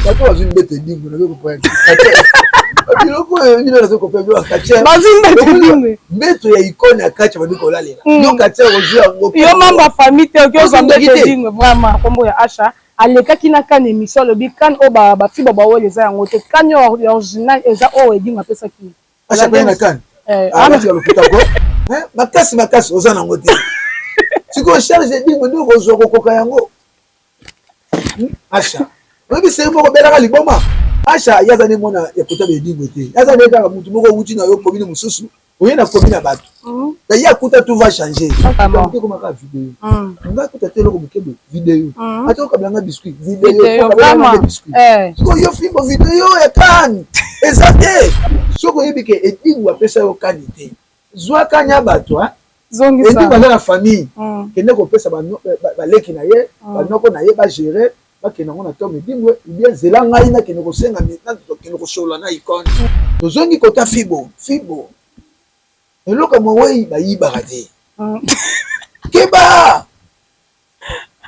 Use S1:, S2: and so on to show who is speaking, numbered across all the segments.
S1: Bato bazwi mbete edingwe, nazo comprendre biloko oyo bino, nazo comprendre biloko ya
S2: Bazwi mbete edingwe.
S1: Mbeto ya icône ya kati bandi kolalela. Yo kati ya kozwi yango.
S2: Yo membre ya famille te, oki ozwa mbete edingwe. Vraiment, kombo ya Asha alekaki na kane émission, alobi kane oyo bafi bawele eza yango te, kane oyo original eza oyo edingwe apesaki.
S1: Asha pe na kane atika lokuta ko makasi makasi, oza nango te. Sikoyo charge edingwe nde okozwa kokoka yango. Asha, oyebi seri moko obelaka liboma. Asha ye aza nde mwana ya kota bedingwe te, aza nde kaka mutu moko owuti na yo commune mosusu, oye na commune ya bato. Ye akuta tout va changer, moke komaka video, nga akuta te eloko moke boye video, ata okabela nga biscuit video, okabela biscuit. Sikoyo yo fimbo video ya kane eza te. Soki oyebi ke edingwe apesa yo kani te, zwa kani ya bato. Edingwe aza na famille, kende kopesa baleki na ye, banoko na ye, bagérer, bakende yango na tome edingwe, ubien zela ngai nakende kosenga, nakende kosolola na icône. Tozongi kota fibo. Fibo, eloko mowei bayibaka te. Keba,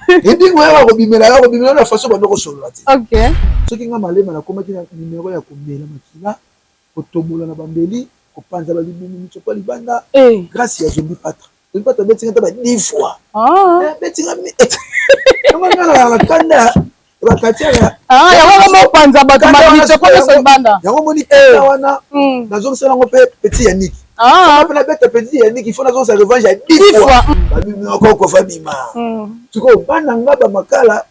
S1: edingwe yaka kobimela, ya kobimela na façon bando kosolola te. Soki nga malema nakomaki na numero ya komela makila, kotombola na bambeli, kopanza balibumu, mitsopa libanda, grâce ya Zombi Patra. Zombi Patra abetinga ata ba 10 fois, abetinga yango nga na kanda bakatiaka.
S2: Yango mopanza bato mitsopo nyonso libanda.
S1: Yango moni kanda wana, nazongisela yango mpe petit Yannick mpe nabeta petit Yannick. Il faut nazongisa revanche ya 10 fois, babimaka kofa bima. Sikoyo bana nga bamakala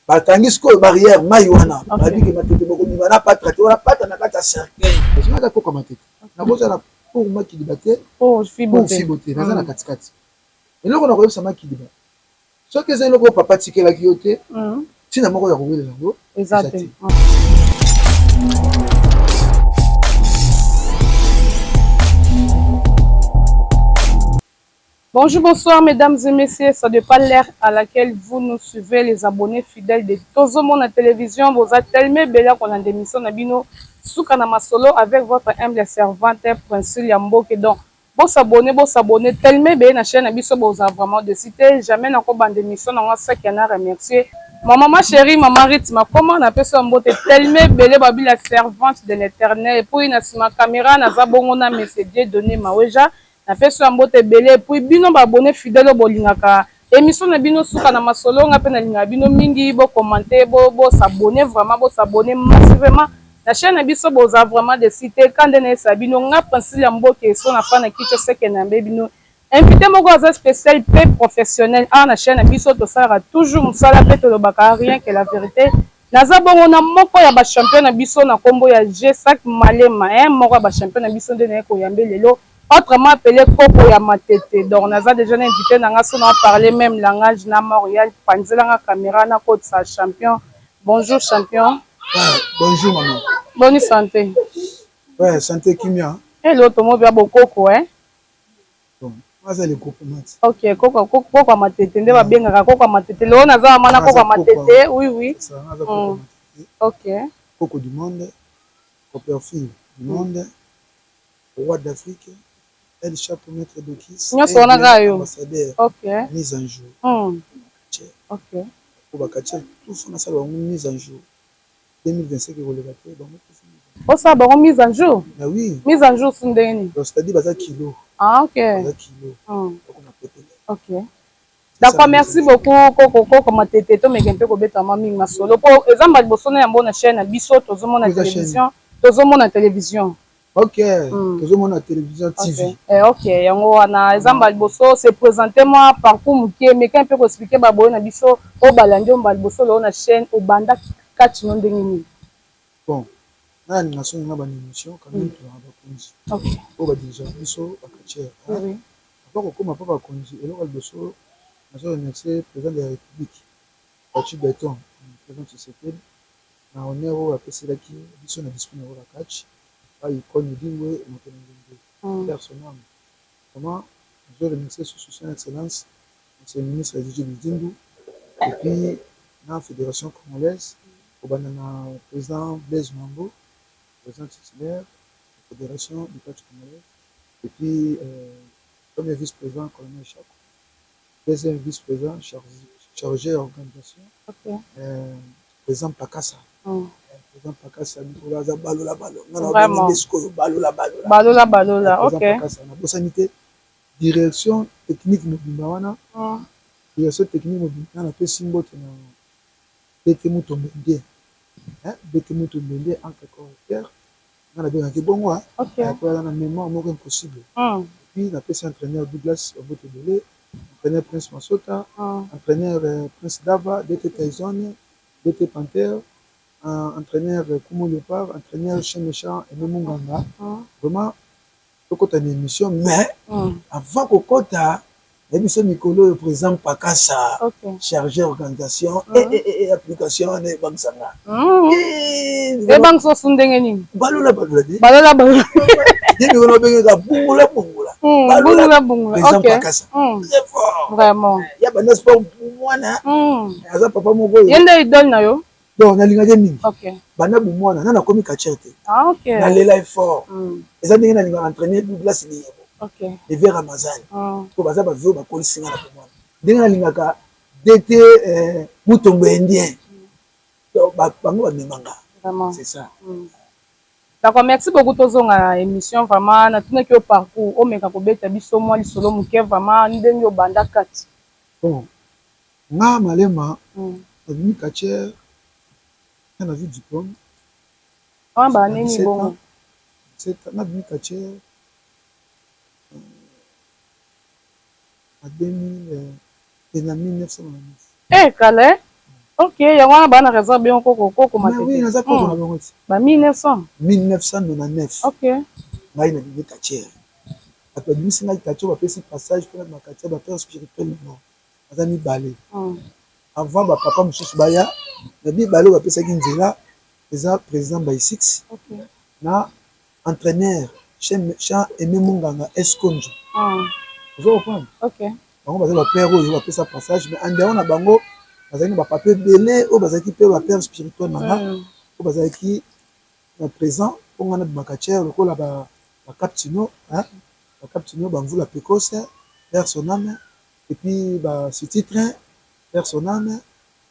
S1: bakangi sikoyo barrière mai wana, babike matete bokobima na patra te, wana patra na kati ya cercueil. Aza koka matete, nakozala pour Makiliba te, pour fibo te, naza na katikati. Eloko na koyebisa Makiliba, soki eza eloko oyo papa atikelaki yo te, ntina moko ya kowelela yango
S2: eza te. Bonjour, bonsoir, mesdames et messieurs. Ça dépend l'heure à laquelle vous nous suivez, les abonnés fidèles de Tozomona Télévision. Vous êtes tellement belle qu'on a des émissions na bino. Souka na masolo avec votre humble servante, Prince Yamboke. Donc, vous s'abonnez, vous s'abonnez tellement bien na chaîne na biso, vous avez vraiment de citer. Jamais na ko bande émission na ça qui en a remercié. Ma maman chérie, maman Rythme, comment on appelle ça mbote tellement belle babi la servante de l'Éternel. Et puis na sima caméra na za bongo na monsieur Dieu donné maweja. Napesi yo mbote ebele. Et puis bino baabonnés fidèle oyo bolingaka émission na bino Suka na Masolo, nga mpe nalingaka bino mingi. Bocommenter, bos'abonner vraiment, bos'abonner massivement na chaîne na biso. Boza vraiment déçus te. Ka nde nayesa bino, nga Princile ya mboka eso na fa na kicho seke na yambe bino invité moko aza spécial mpe professionnel. Awa na chaîne na biso tosalaka toujours mosala mpe tolobaka rien que la vérité. Naza bongo na moko ya bachampion na biso na nkombo ya Gesac Malema, moko ya bachampion na biso nde naye koyambe lelo, autrement appelé Koko ya Matete. Donc naza déjà na invité na nga, so na parler même langage na Montréal. Panzelanga caméra na kotisa champion. Bonjour champion.
S1: Ouais, bonjour maman.
S2: Bonne santé?
S1: Ouais, santé kimia.
S2: Hello, tomo bia bokoko eh.
S1: Bon, aza le groupement.
S2: OK, koko, koko ya Matete nde babengaka koko ya Matete. Lelo naza mama na koko ya Matete, oui.
S1: Ça, aza koko Matete. Koko du monde, Copperfield du monde, roi d'Afrique, El Chapo, maître d'Okis.
S2: Nyonso wana kaka yo.
S1: Ambassadeur. Mise en jour. Po bakatia tout fo nasala bango mise en jour. 2025 ekoleka te, bango tout.
S2: Osala bango mise en jour?
S1: Ah oui.
S2: Mise en jour su ndenge nini?
S1: Donc c'est-à-dire baza kilo.
S2: Ah ok.
S1: Baza kilo. Bakoma pepele.
S2: Ok. D'accord, merci beaucoup Koko, Koko Matete. Tomeke mpe kobeta mwa mingi masolo po eza mbala liboso na yango na chaîne na biso Tozomona Télévision, Tozomona Télévision.
S1: Ok, Tozomona Télévision TV.
S2: Ok, yango wana eza mbala liboso. Se présente mwa parcours moke, meka mpe koexpliquer baboye na biso oyo balandi oyo mbala liboso lelo na chaîne. Obanda kati no ndenge nini?
S1: Bon, na animation nanga bana émission quand même, tozalaka bakonzi oyo badirigeaka biso, bacatcheurs. Avant kokóma mpo bakonzi, eloko ya liboso nazo remercier président de la République Fatshi Béton, président Tshisekedi, na honneur oyo apeselaki biso na discipline ya catch ba icône Edingwe, moto na ngembe, père son âme. Vraiment nazo remercier susu son excellence monsieur le ministre Didier Budimbu et puis na fédération congolaise, kobanda na président Blaise Mambo, président titulaire de fédération du catch congolaise, et puis premier vice-président colonel Chako, deuxième vice-président chargé organisation, président Pakasa. Président Pakasa mikolo aza balola balola, nga na obengi nde sikoyo balola balola.
S2: Balola balola, ok.
S1: Président Pakasa, nabosani te direction technique mobimba wana. Direction technique mobimba nga napesi mbote na Bete Mutombo Indien, Bete Mutombo Indien, entre correcteur nga nabengaki bongo, po aza na mémoire moko impossible. Et puis napesi entraîneur Douglas bambote ebele, entraîneur Prince Masota, entraîneur Prince Dava, DT Tyson, DT Panther, entraîneur Kumo Léopard, entraîneur Chien Méchant Aimé Munganga. Vraiment tokota na émission, mais avant kokota, nayebi biso mikolo oyo président Pakasa chargé organisation et application wana ebangisanga.
S2: Ebangisa osu ndenge nini?
S1: Balola balola te.
S2: Balola balola.
S1: Ye mikolo babengaka bungula bungula.
S2: Bungula bungula.
S1: Président Pakasa très fort.
S2: Vraiment.
S1: Ya banda sport mwana, aza papa moko oyo
S2: Ye nde idole na yo?
S1: Donc nalingaki mingi banda bomwana, na nakomi catcheur te. Nalela effort, eza ndenge nalingaka entraîner Douglas Liyebo, Lever Amazan, po baza bavio bakolisi nga na bomwana, ndenge nalingaka DT Mutombo Indien, donc bango bamemanga, c'est ça.
S2: D'accord, merci beaucoup. Tozonga na émission. Vraiment natunaki yo parcours, omeka kobeta biso mwa lisolo moke, vraiment ndenge obanda kati.
S1: Bon, nga Malema nabimi catcheur nga nazwi diplôme.
S2: Wana banini bongo?
S1: Nabimi catcheur na 2000, na 1999.
S2: Eh, kala, ok. Yango wana baa na raison bengo koko koko.
S1: Matete. Oui, naza koko na bango ti.
S2: Ba 1900?
S1: 1999. Ngai nabimi catcheur, bato babimisi ngai catcheur, bapesi passage mpona bima catcheur. Bapère spirituel na nga baza mibale avant bapapa mosusu baya na mibale oyo bapesaki nzela, eza président Baisix na entraîneur Champ Aimé Munganga Esconjo. Ozo comprendre? Bango baza bapère oyo bapesa passage, mais en dehors na bango bazalaki na bapapa ebele oyo bazalaki mpe bapère spirituel na nga, oyo bazalaki na présent mpo nga nabima catcheur, lokola bacaptino, bacaptino Bamvula Pecos, père son âme, et puis bacity train, père son âme,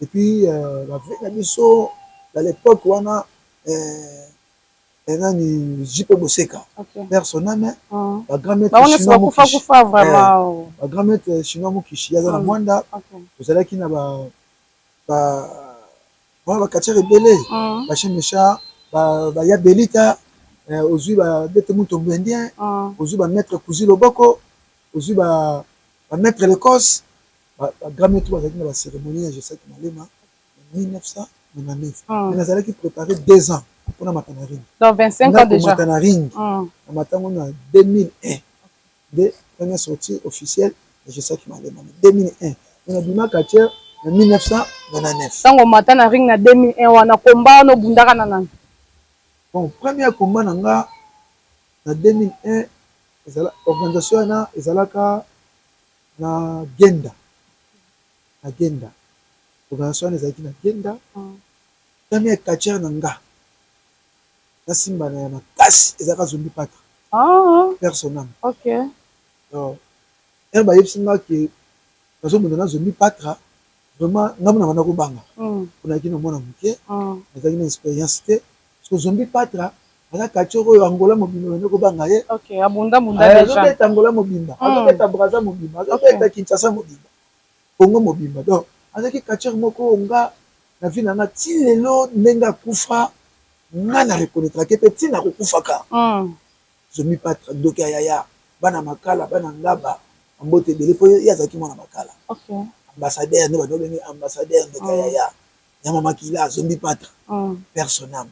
S1: et puis bave na biso à l'époque wana, nani, JP Boseka, père son âme, bagrand maître chinois Mukishi, bagrand maître chinois Mukishi aza na Mwanda. Tozalaki na ba bacatcheur ebele, bachien méchant, baya Belita, ozwi babete Mutombo Indien, ozwi bamaître Kuzi Loboko, ozwi bamaître Lecosse, bagrand maître bazalaki na bacérémonie ya Jesaki Malema na 1999. Mais nazalaki préparé 2 ans mpona mata na ring.
S2: Donc 25 ans déjà.
S1: Komata na ring na matango na 2001 nde première sortie officielle ya Jesaki Malema na 2001, mais nabima catcheur na 1999.
S2: Ntango omata na ring na 2001 wana, komba wana obundaka na nani?
S1: Bon, premier combat na nga na 2001 ezala organisation wana ezalaka na Genda, na Genda. Organisation wana ezalaki na Genda. Premier catcheur na nga nasimba na ya makasi ezalaka Zombi Patra, père son âme. Donc ere bayebisi nga ke nazobunda na Zombi Patra, vraiment nga mona banda kobanga, mpo nayaki na mwana moke, nazalaki na expérience te, parce que Zombi Patra aza catcheur oyo Angola mobimba banda kobanga ye. Azobeta Angola mobimba, azobeta Braza mobimba, azobeta Kinshasa mobimba, Congo mobimba. Donc azalaki catcheur moko nga na vie na nga ti lelo, ndenge akufa nga na reconnaîtrake mpe ntina kokufaka. Zombi Patra, ndoki ya yaya, bana Makala, bana Ngaba, bambote ebele, mpo ye azalaki mwana Makala, ambassadeur nde bato babenge ambassadeur, ndoki ya yaya, nyama makila, Zombi Patra, père son âme.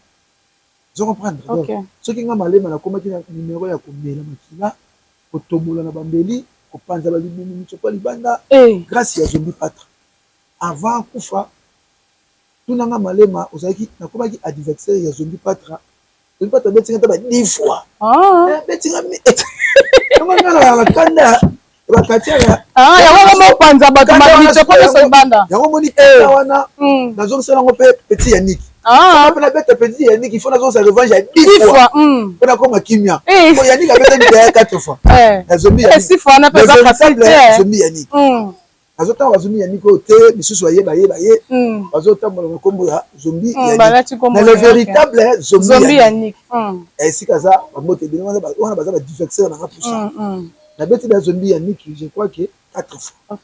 S1: Ozo comprendre? Donc soki nga Malema nakomaki na numero ya komela makila, kotobola na bambeli, kopanza balibumu, mitsopo libanda, grâce ya Zombi Patra avant akufa. Tunanga Malema, ozalaki nakomaki adversaire ya Zombi Patra. Zombi Patra abetinga ata ba 10 fois, abetinga yango nga na kanda bakatiaka.
S2: Yango mopanza bato mitsopo nyonso libanda.
S1: Yango moni kanda wana, nazongisala yango mpe petit Yannick mpe nabeta petit Yannick. Il faut nazongisa revanche ya 10 fois mpo nakoma kimia, po Yannick abetaki deya 4 fois na Zombi,
S2: véritable
S1: Zombi Yannick. Nazotanga bazombi ya niko te, misusu baye baye baye bazotambola na nkombo ya Zombi
S2: Yannick,
S1: mais le véritable
S2: Zombi Yannick
S1: esika aza, bambote ebele wana, baza badifferencier nanga pusa. Nabeti ba Zombi Yannick, je crois que quatre fois.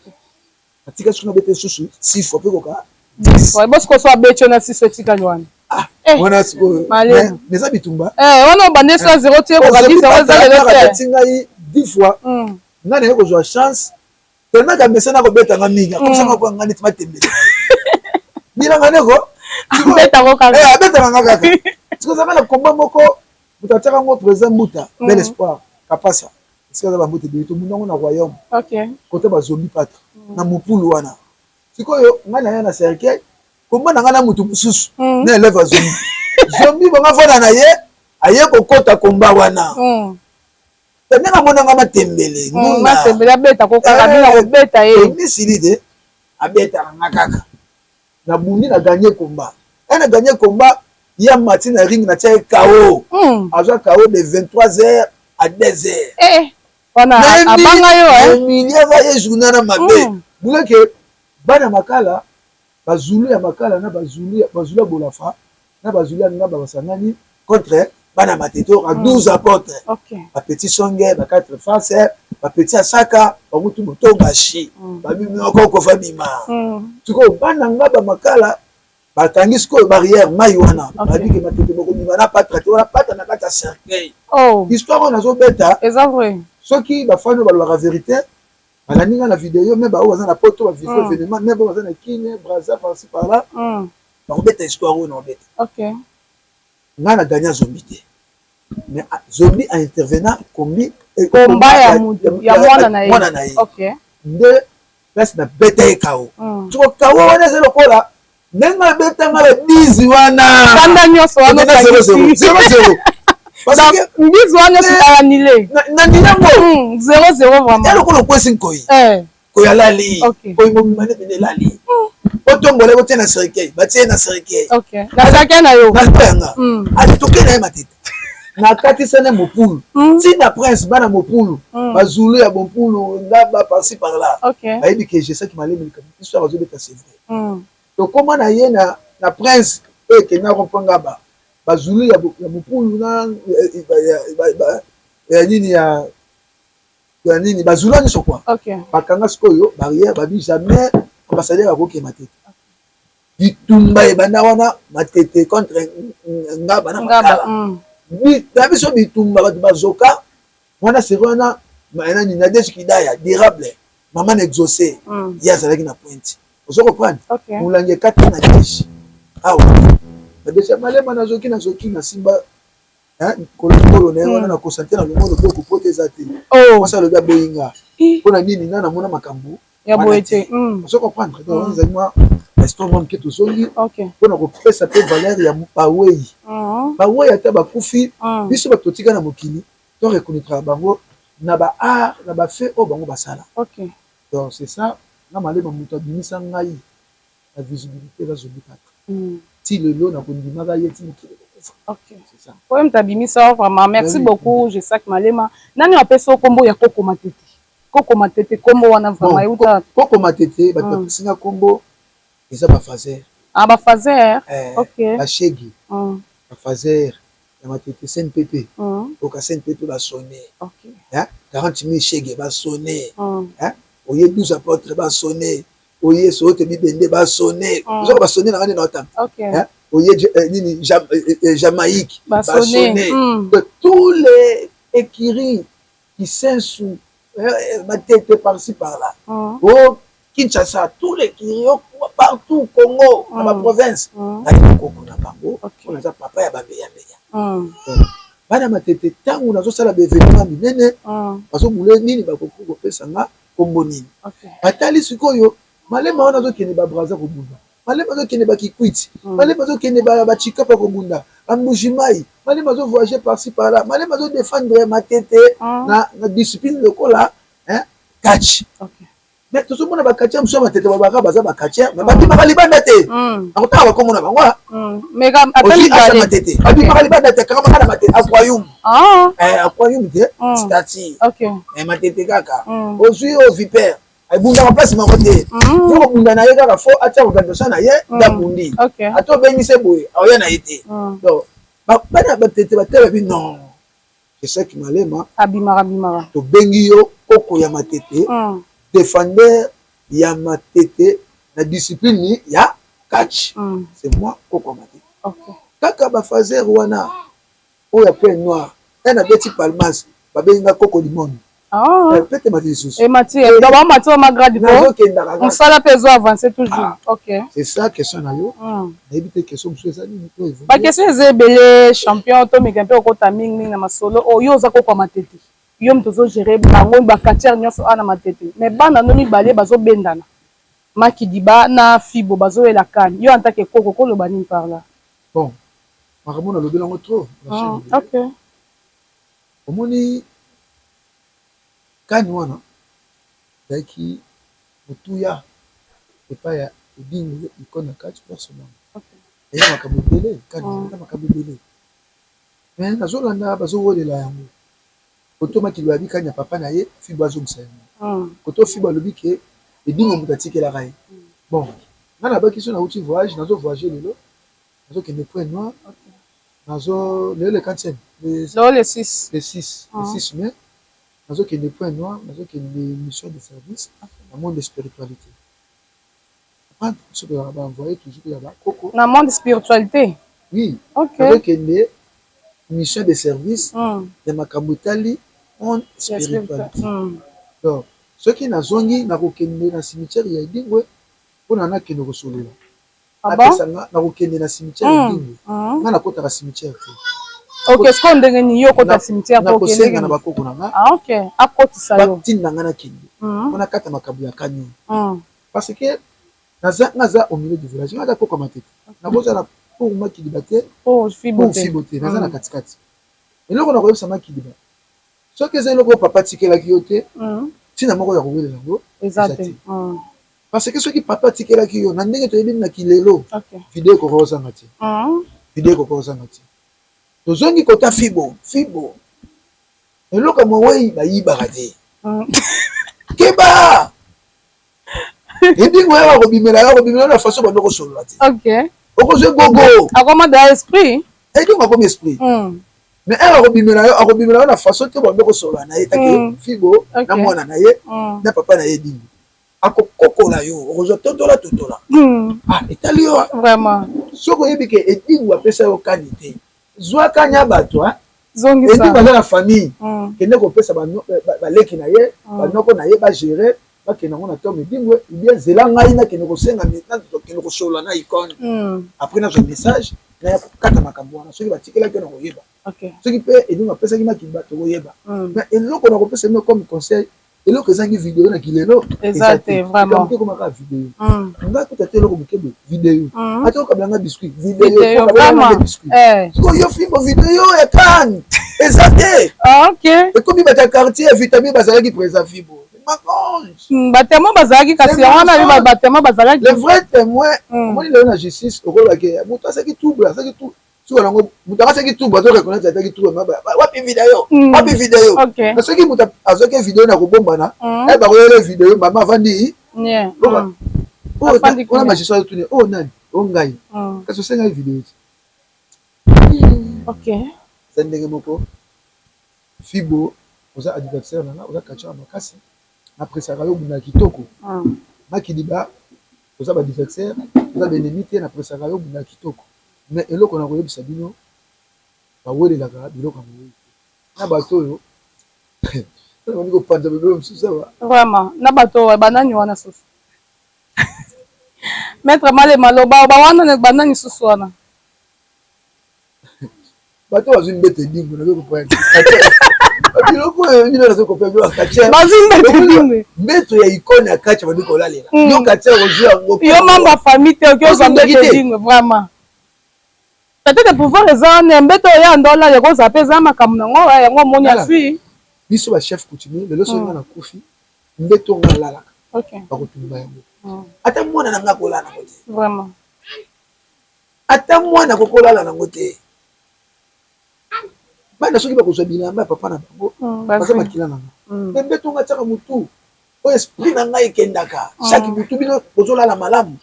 S1: Natika soki nabeti lisusu six fois mpe koka.
S2: Bosiko so abeti yo na six, etikali wana.
S1: Wana sikoyo mais eza bitumba.
S2: Wana obande so zéro tie koka 10, yango eza lelo te.
S1: Abeti ngai 10 fois, ngai naye kozwa chance tellement kamesa na kobetanga mingi, akomisanga kwa ngai neti matembele bilanga ndeko.
S2: Abetango kaka.
S1: Abetaka nga kaka. Sikoyo ezalaka na komba moko, moto atiaka yango, président Mbuta Bel Espoir Kapasa, esika aza, bambote ebele. Tobunda yango na royaume kota bazombi patre na mopulu wana. Sikoyo ngai naya na cercueil, komba na ngai na motu mosusu na élève ya zombi. Zombi bonga fana na ye aye kokota komba wana, ndenge amonanga matembele.
S2: Matembele, abeta ko kaka bino, kobeta ye.
S1: Misili te, abetaka nga kaka. Nabundi, na gagné combat e na gagné combat ya mati na ring, natia ye KO. Azwa KO de 23 heures à 2 heures.
S2: Eh, wana abanga yo.
S1: Humiliaka ye journée na mabe buleke. Bana Makala, bazulu ya Makala na bazulu ya Bolafa na bazulu ya Ngaba basangani contre bana Matete oyo 12 apôtres, bapetit songe, ba quatre face, bapetit asaka bango tu botongashi babimi moko kofa bima. Sikoyo bana Ngaba, Makala bakangi sikoyo barrière mai wana, babike Matete bokobima na patre te, wana patre na kati ya cercueil. Histoire oyo nazobeta,
S2: eza vrai.
S1: Soki bafani oyo balobaka vérité balandi nga na video, me baoyo baza na Poto bavivre événement, me bao baza na Kine, Braza, par-ci par-là, bakobeta histoire oyo na obeta. Nga na gagna zombi te, mais zombi a intervenant kombi.
S2: Komba ya mutu ya mwana na ye.
S1: Mwana na ye nde place na beta ye KO. Siko KO wana eza lokola ndenge abetanga ba 10 wana.
S2: Kanda nyonso wana.
S1: 0-0.
S2: Mbisi wana nyonso annulé.
S1: Na nilango.
S2: 0-0 vraiment.
S1: Ya lokola okwesi nkoi, koyi alali, koyi mobima nde pene elali. Otombola, botie na cercueil, batie na cercueil.
S2: Na cercueil na yo.
S1: Na yanga ati toke na ye Matete, nakatisa ne mopulu ntina prince, bana mopulu, bazulu ya bompulu, Ngaba, par-ci par-là, bayebi ke Jesaki Malemi, likambo histoire azobeta, c'est vrai. Tokóma na ye na prince oyo ekenda rond-point Ngaba, bazulu ya mopulu na ya nini, ya nini, bazulu nyonso quoi, bakanga sikoyo barrière, babi jamais ambassadeur akokende Matete. Bitumba ebanda wana, Matete contre Ngaba na Makala na biso, bitumba, bato bazoka wana seri wana. Nani, Nadege Kidaya durable, mama na exaucé, ye azalaki na pointe, ozo comprendre? Molangi ekati na Nadege awa. Nadege Malema, nazoki, nazoki, nasimba kolokolo na ye wana, na kosante na longo loboko po te eza te. Mwasi alobi aboyinga mpona nini? Nga namona makambo.
S2: Ya boye te.
S1: Ozo comprendre? Donc wana ezali mwa histoire mwa moke. Tozongi mpona kopesa mpe valeur ya bawei. Bawei ata bakufi, biso bato totika na mokili, to reconnaîtra bango na ba art, na bafaits oyo bango basala. Donc c'est ça. Nga Malema, moto abimisa ngai na visibilité eza Zombi Patre. Ti lelo nakondimaka ye ti mokili ekokufa. C'est ça.
S2: Oyo moto abimisa vraiment, merci beaucoup Jesak Malema. Nani apesa yo nkombo ya Koko Matete? Koko Matete, nkombo wana vraiment euta?
S1: Koko Matete, bato bapesinga nkombo eza bafaser.
S2: Ah, bafaser.
S1: Bashegi, bafaser ya Matete, CNPP, oka CNPP basone, 40 000 shege basone, oye 12 apôtres basone, oye soyo te bibende basone, ozoka basone nanga nde na otanga, oye nini, Jamaïque basone, tous les écuries, Kisensu, Matete, par-ci par-là, o Kinshasa, tous les écuries partout Congo, na baprovince, ngai bakoko na bango mpo naza papa ya bameyameya. Bana Matete, ntango nazosala baévénement minene, bazobule nini, bakoki kopesa nga nkombo nini? Batali sikoyo Malema wana azokende babraza kobunda, Malema azokende bakikwiti, Malema azokende bachikapa kobunda, bambujimai, Malema azovoyage par-ci par-là, Malema azodefendre Matete na discipline lokola catch. Mais tozomona bacatcheurs mosusu ya Matete, babaka baza bacatcheurs, mais babimaka libanda te. Nakotanga bakombo na bango. Ozwi asa Matete, babimaka libanda te, akangamaka na Matete aquarium, aquarium te, statue Matete kaka. Ozwi oyo vipere. Ebundaka place moko te. Yo kobunda na ye kaka, fo atia organisation na ye nde abundi. Ata obengisi boye, aoya na ye te. Donc bana Batete batela non, Jesek Malema.
S2: Abimaka, abimaka.
S1: Tobengi yo koko ya Matete, défendeur ya Matete na discipline ya catch. C'est moi koko ya Matete. Kaka bafaser wana oyo ya Point Noir e nabeti palmas, babengi nga koko limone. Pete mati lisusu.
S2: Emati, donc bamati wa magrade po
S1: nazokendaka.
S2: Mosala mpe ezo avance toujours, ok.
S1: C'est ça, question na yo. Nayebi te question mosusu eza nini to.
S2: Baquestion eza ebele, champion. Tomeka mpe okota mingimingi na masolo oyo. Oza koko ya Matete, yo moto ozogérer bango, bacatcheurs nyonso awa na Matete, mais bana no mibale bazobendana, Makidiba na Fibo, bazoyela kani. Yo en tant que koko, koloba nini par là?
S1: Bon, makambo nalobi yango trop. Omoni kani wana ezalaki motuya epai ya Edingo, icône na kati personnel. Eza makambo ebele, kani eza makambo ebele, mais nazolanda bazowelela yango. Koto Makili bayebi kani ya papa na ye, Fibo azongisa yango. Koto Fibo alobi ke Edingo moto atikelaka ye. Bon, nga nabaki so nauti voyage, nazo voyage lelo, nazokende Point Noir. Nazo lelo le quantième?
S2: Lelo le 6.
S1: Le 6, le 6 mai nazokende Point Noir, nazokende mission de service na monde de spiritualité. Biso tozalaka baenvoye toujours ya bakoko.
S2: Na monde spiritualité?
S1: Oui. Nazokende mission de service ya makambo etali monde spiritualité. Donc soki nazongi, nakokende na cimetière ya Edingwe mpona nakende kosolola. Apesanga, nakokende na cimetière Edingwe. Nga nakotaka cimetière te.
S2: Ok, sikoyo ndenge nini yo okota cimetière?
S1: Nakosenga na bakoko na nga.
S2: Ah, ok, akotisa yo.
S1: Batinda nga nakende mpona kata makambo ya kani oyo, parce que naza au milieu du village. Nga aza koko Matete, nakozala pour Makidiba te, pour Fibo te, naza na katikati. Eloko na koyebisa Makidiba, soki eza eloko oyo papa atikelaki yo te, ntina moko ya kowelela yango
S2: eza te.
S1: Parce que soki papa atikelaki yo na ndenge toyebi na kilelo, video ekoka kozanga te, video ekoka kozanga te. Tozongi kota Fibo. Fibo, eloko ya mowei bayibaka te. Keba, Edingo yaka kobimela yo, akobimela na façon bando kosolola te. Okozwa gogo.
S2: Akoma da esprit.
S1: Edingo akomi esprit, mais ere akobimela yo, akobimela yo na façon te bando kosolola na ye. Take Fibo na mwana na ye na papa na ye, Edingo akokokola yo, okozwa totola totola. Ah, etali yo.
S2: Vraiment.
S1: Soki oyebi ke Edingo apesa yo kani te, zwa kani ya bato. Edingo aza na famille, kende kopesa baleki na ye, banoko na ye, bagérer, bakende yango na tombe Edingwe, ou bien zela ngai nakende kosenga, nakende kosolola na icône. Après nazwa message, naya kokata makambo wana. Soki batikelaki yo, na koyeba. Soki mpe Edingo apesaki Makiba, tokoyeba. Mais eloko na kopesa bino comme conseil, eloko ezangi video na kilelo
S2: eza te.
S1: Vraiment, ekomaka video. Nga kuta te, eloko moke boye, video. Ata okabelanga biscuit, video, okabelanga biscuit. Sikoyo yo Fimbo, video ya kane eza te. Ekomi bato ya quartier ya vitamine bazalaki présent. Fimbo.
S2: Batémoin bazalaki, kasi yango wana batémoin bazalaki.
S1: Le vrai témoin, omoni lelo na justice, okolobake moto asaki trouble, asaki tout suka nango. Moto akasaki trouble, azo reconnaître ataki trouble. Wapi video? Wapi video? Na soki moto azwaki video na kobombana, bakoyela video, mama avandi wana, magistrat azotuni: "Oyo nani?" "O ngai." Kasi osengaki video te. Eza ndenge moko. Fibo, oza adversaire na nga, oza catcheur makasi, napresaka yo, bunda kitoko. Makidiba, toza baadversaire, toza baennemi te, napresaka yo, bunda kitoko. Mais eloko na koyebisa bino, bawelelaka biloko ya mowei te na bato oyo bandi kopanza biloko mosusu awa.
S2: Vraiment, na bato oyo banani wana susu? Maître Malema, loba, bawana banani susu wana?
S1: Bato bazwi mbeto Edingo, nazo kopa biloko oyo bino, nazo kopa biloko ya catcheur.
S2: Bazwi mbeto Edingo.
S1: Mbeto ya icône ya catch, bandi kolalela. Yo catcheur ozwi yango.
S2: Yo membre ya famille te, oki ozwa mbeto Edingo? Vraiment, peut-être pouvoir eza wana, mbeto oyo ya ndola ekozala mpe eza makambo nango yango omoni azwi.
S1: Biso bachef coutumier, lelo soki nga nakufi, mbeto nga alalaka, bakotumba yango. Ata mwana na nga akolala nango te. Ata mwana akokolala nango te. Bana soki bakozwa bilamba ya papa na bango, baza makila na nga. Me mbeto nga atiaka motu. Oyo esprit na ngai ekendaka chaque butu. Bino bozolala malamu,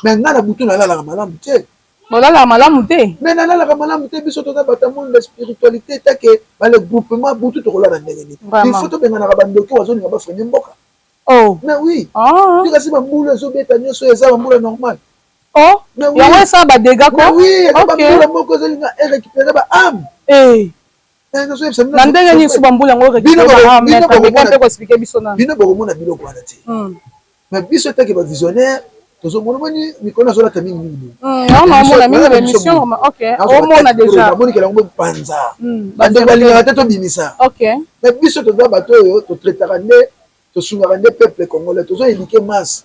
S1: mais ngai na butu nalalaka malamu te.
S2: Bolalaka malamu te?
S1: Mais nalalaka malamu te. Biso toza bato ya monde ya spiritualité, take bale groupement. Butu tokolala ndenge nini? Il faut tobenganaka bandoki oyo bazolinga bafreiner mboka. Mais oui, kasi bambula ezobeta nyonso, eza bambula normal.
S2: Oh, yango esala badégâts ko?
S1: Oui, eza bambula moko ezolinga erécupérer baâme.
S2: Na ndenge nini so bambula yango récupérer? Koexpliquer biso nano.
S1: Bino bokomona biloko wana te, mais biso take bavisionnaire tozomona. Moni mikolo nazolata mingimingi.
S2: Omona mingi baémission, omona déjà.
S1: Bamonikela yango panza, bandeko balingaka te tobimisa. Mais biso toza bato oyo totraitaka nde, tosungaka nde peuple congolais, tozoéduquer masse.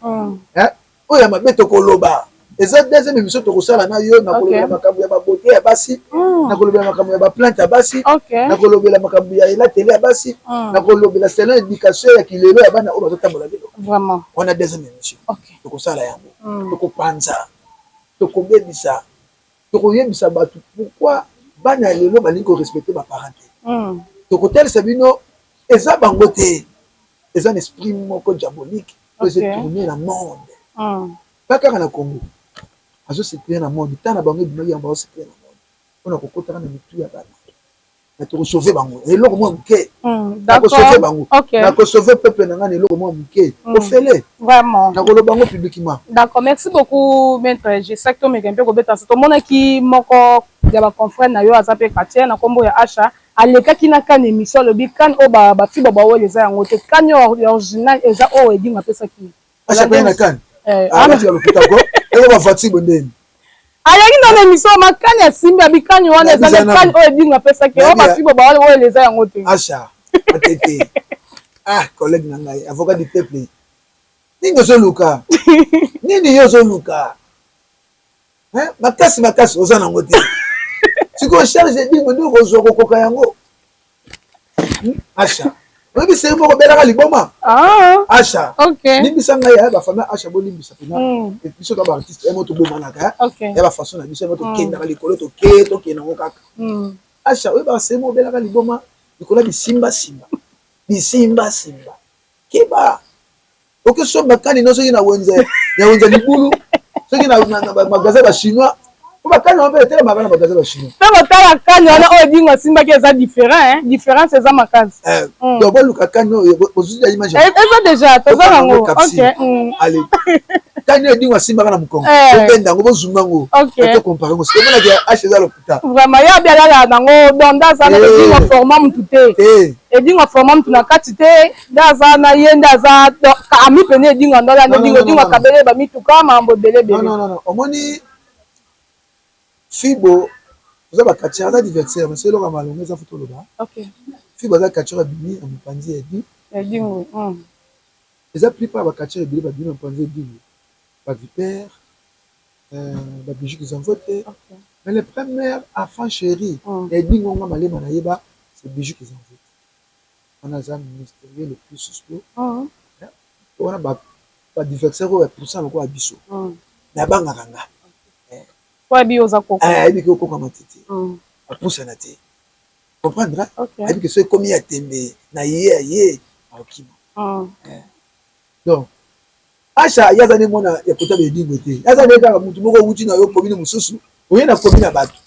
S1: Oyo ya mabe tokoloba, eza deuxième émission tokosala na yo. Nakolobela makambo ya babeauté ya basi, nakolobela makambo ya baplante ya basi, nakolobela makambo ya elateli ya basi, nakolobela selon éducation ya kilelo ya bana oyo bazotambola lelo. Wana deuxième émission tokosala yango. Tokopanza, tokobebisa, tokoyebisa bato pourquoi bana ya lelo balingi korespecter baparent te. Tokotalisa bino eza bango te, eza na esprit moko diabolique oyo ezotourner na monde, pa kaka na Congo, azocirculer na monde. Ntango na bango ebimaki yango, bazocirculer na monde mpona kokotaka na mitu ya bana. Na tokosauver bango eloko mwa moke, nakosauver bango, nakosauver peuple na ngai na eloko mwa moke ofele. Nakoloba yango publiquement.
S2: D'accord, merci beaucoup, maître Gesac. Tomeka mpe kobeta so. Tomonaki moko ya baconfrère na yo, aza mpe quartier, na nkombo ya Asha, alekaki na kane émission, alobi kane oyo bafi bawele eza yango te, kane oyo original eza oyo Edingo apesaki.
S1: Asha mpe na kane atika lokuta ko eko bafatigue bondeni.
S2: Ayaki na émission, makani asimbi, abikani wana eza nde kani oyo Edingo apesaki, oyo bafi bawele oyo eza yango te.
S1: Asha atete, ah, collègue na ngai, avocat du peuple, nini ozoluka? Nini yo ozoluka? Makasi makasi oza nango te. Sikoyo charge Edingo nde okozwa kokoka yango. Asha, oyebi seri moko obelaka liboma. Asha, limbisa ngai ya bafamille Asha, bolimbisa mpena biso ka baartiste emo tobomanaka ya bafaçon na biso emo tokendaka likolo, toke tokende yango kaka. Asha, oyebaka seri moko obelaka liboma likolo ya bisimbasimba, bisimbasimba. Keba, okesomba kani no soki na wenze ya wenze libulu, soki na magasin bachinois, po bakani wana mpe etelemaka na magasin bachinois.
S2: Mpe kotala kani wana oyo Edingo asimbaki eza différent, différence eza makasi.
S1: Donc boluka kani oyo bozwi image.
S2: Eza déjà, toza nango.
S1: Allez, kani oyo Edingo asimbaka na mokongo, bobenda yango, bozumba yango, tocomparer yango. Soki omonaki h eza lokuta.
S2: Vraiment, ye abi alala nango, donc nde aza na Edingo format mutu te, Edingo format mutu na kati te, nde aza na ye, nde aza ami pene Edingo andola nde Edingo, Edingo akabele bamituka, makambo ebele ebele.
S1: Omoni Fibo, oza bacatcheur, aza divertisseur, mais eloko ya malongo eza, faut toloba, Fibo aza catcheur, abimi na mopanzi ya
S2: Edingo.
S1: Eza plupart ya bacatcheur ebele babimi na mopanzi ya Edingo, bavipere, babijou kizamvote. Mais le premier enfant chéri ya Edingo, nga Malema nayeba, c'est Bijou Kizamvote. Wana aza mystérieux, le plus suspect wana. Badiversaire oyo bapusa lokola biso, mais abangaka nga. Ayebi ke okoka matiti, apusana te, comprendre? Ayebi ke so ekomi ya tembe na ye, aye akokima. Donc Asha, ye aza nde mwana ya kota Edingo te, aza nde kaka mutu moko owuti na yo commune mosusu, oye na commune ya bato.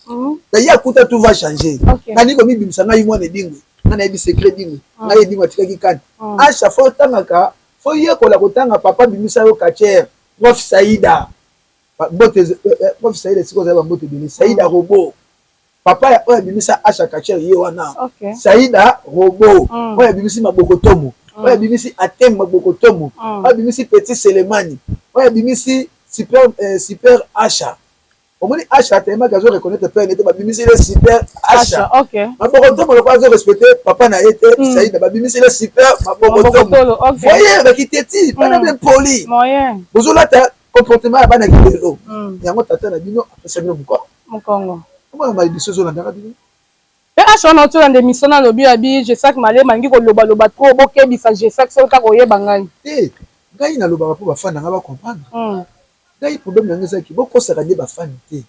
S1: Na ye akuta tout va changer. Nani komibimisa ngai mwana Edingo, ngai nayebi secret Edingo, ngai Edingo atikaki kani. Asha, faut otangaka, faut yekola kotanga. Papa bimisa yo catcheur, prof Saida mbote, prof Saida esika ozali, bambote ebele. Saida Robo, papa oyo abimisa Asha catcheur, ye wana Saida Robo, oyo abimisi Maboko Tomo, oyo abimisi Atem Maboko Tomo, oyo abimisi Petit Selemani, oyo abimisi super, super Asha. Omoni Asha atelemaki, azo reconnaître père nete, babimisi le super Asha. Maboko Tomo, lokola azo respecter papa na ye te, Saida, babimisi le super Maboko Tomo. Voye bakiteti bana bien poli, bozolata comportement ya bana kilelo yango. Tata na bino apesa bino moko.
S2: Mokongo.
S1: Omona malibiso ezolandaka bino.
S2: Mpe Asha wana otiolanda émission, nalobi abi Gesac Malema alingi kolobaloba trop, bokebisa Gesac soki kaka oyeba ngai.
S1: Te, ngai nalobaka mpo bafani na ngai bacomprendre ngai. Problème na ngai ezalaki bokosaka nde bafani te.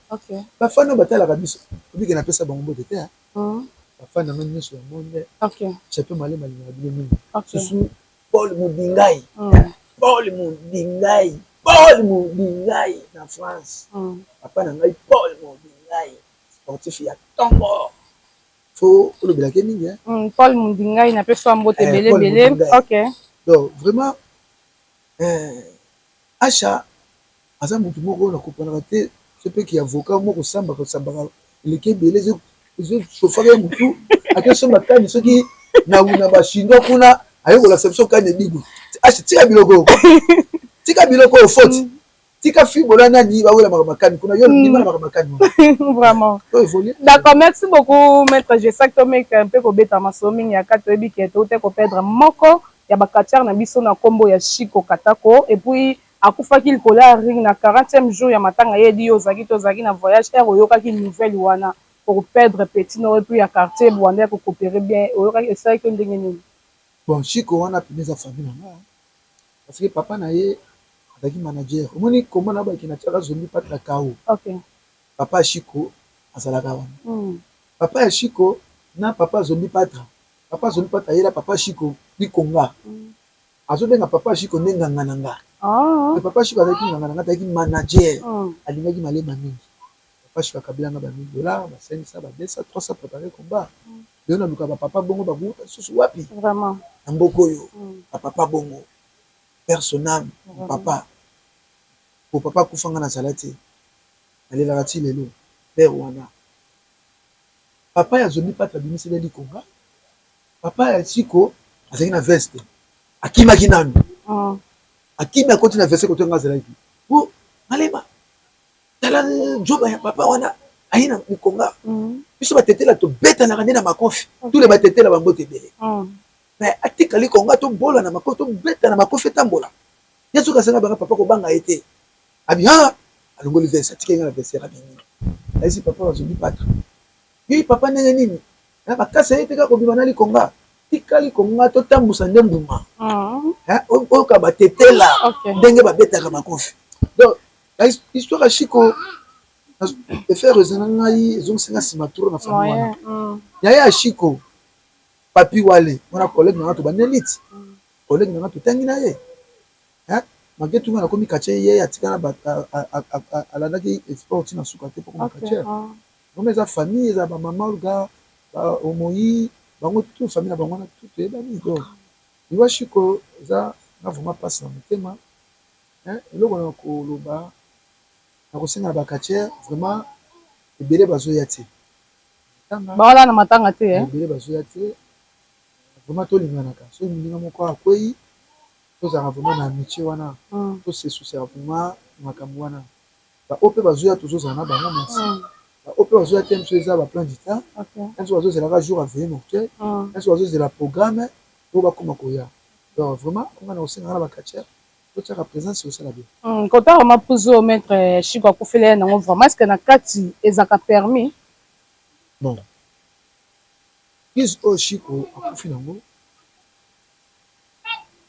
S1: Bafani oyo batalaka biso, obike napesa bango mbote te. Bafani na ngai nyonso ya monde, Champion Malema alingaka bino mingi. Susu.
S3: Paul Mudingai. Paul Mudingai, Paul Mudingai na France. Papa na ngai Paul Mudingai, sportif ya ntongo, fo olobelaki mingi.
S2: Paul Mudingai, napesi wa mbote ebele ebele. Ok.
S1: Donc vraiment, Acha aza motu moko nakomprenaka te. So mpe ki avocat moko osambaka osambaka eleki ebele, ezosofaka ye motu, akesomba kani soki na bachinois kuna, aye kolakisa biso kani ebigu. Acha, tika biloko oyo, tika biloko oyo, faute tika fibola nani bawelamaka makani kuna, yo bima na makani.
S2: Vraiment. D'accord, merci beaucoup, maître Gesac. Tomeka mpe kobeta masolo mingi ya kati. Toyebi ke toute koperdre moko ya bacatcheurs na biso na nkombo ya Chico Katako, et puis akufaki likolo ya ring na 40e jour ya matanga. Yedi yo ozalaki te, ozalaki na voyage. Ere oyokaki nouvelle wana, koperdre petit no et puis ya quartier bwanda ya kokopere bien, oyokaki esalaki yo ndenge nini?
S1: Bon, Chico wana pene eza famille na nga, parce que papa na ye azalaki manager. Omoni kombo na baki na tiaka Zombi Patra Kao. Papa ya Chico azalaka wana. Papa ya Chico na papa Zombi Patra, papa Zombi Patra ayela papa Chico likonga. Azobenga papa Chico nde nganga na nga. Papa Chico azalaki nganga na nga, azalaki manager. Alingaki malema mingi. Papa Chico akabelanga ba 1000 $, ba 500, ba 200, 300, préparé combat. Lelo naluka bapapa bongo, bakuta lisusu wapi? Na mboka oyo, bapapa bongo, père son âme, papa po papa akufanga, nazala te, nalelaka ti lelo père wana. Papa ya Zombi Patre abimiseli likonga. Papa ya Chico azalaki na veste, akimaki nanu. Akimi, akoti na veste koto nga azalaki po malema. Tala nzoba ya papa wana aye na likonga. Biso batetela tobetanaka nde na makofi, tous les batetela bambote ebele. Mais atika likonga, tobola na makofi, tobeta na makofi, etambola ye. Soki asenga banga papa kobanga ye te, abi ha alongoli veste, atikaki nga na vestiaire, abimi. Ayesi papa bazongi Patre yei papa ndenge nini na makasi aye te, kaka kobima na likonga. Tika likonga, totambusa nde mbuma oyoka batetela ndenge babetaka makofi. Donc histoire ya Chico efere eza na ngai, ezongisinga nsima trop na famille wana. Yaya ya Chico, Papi Wale wana, collègue nanga, tobandi elite, collègue nanga, totangi na ye. Malgré tout nga nakomi quartier, ye atikala, alandaki sport ntina suka te po koma quartier. Vraiment eza famille, eza bamama Olga, omoi bango tout, famille na bango wana tout toyebani. Donc liwa Chico eza nga vraiment mpasi na motema. Eloko na koloba, na kosenga na bacatcheurs, vraiment ebele bazoya te.
S2: Bawala na matanga te.
S1: Ebele bazoya te. Vraiment tolinganaka. Soki moninga moko akwei, tozalaka vraiment na amitié wana, tosesusaka vraiment makambo wana. Baoyo mpe bazoya, tozozala na bango, merci. Baoyo mpe bazoya te, mosu eza baplan du temps, mosu bazozelaka jour ya veillée mortuaire, mosu bazozela programme oyo bakóma koya. Donc vraiment konga na kosengaka na bacatcheurs, totiaka présence, osala bien.
S2: Kota vraiment prise oyo maître Chico akufeli ye nango, vraiment, est ce que na kati ezalaka permis?
S1: Bon, prise oyo Chico akufi nango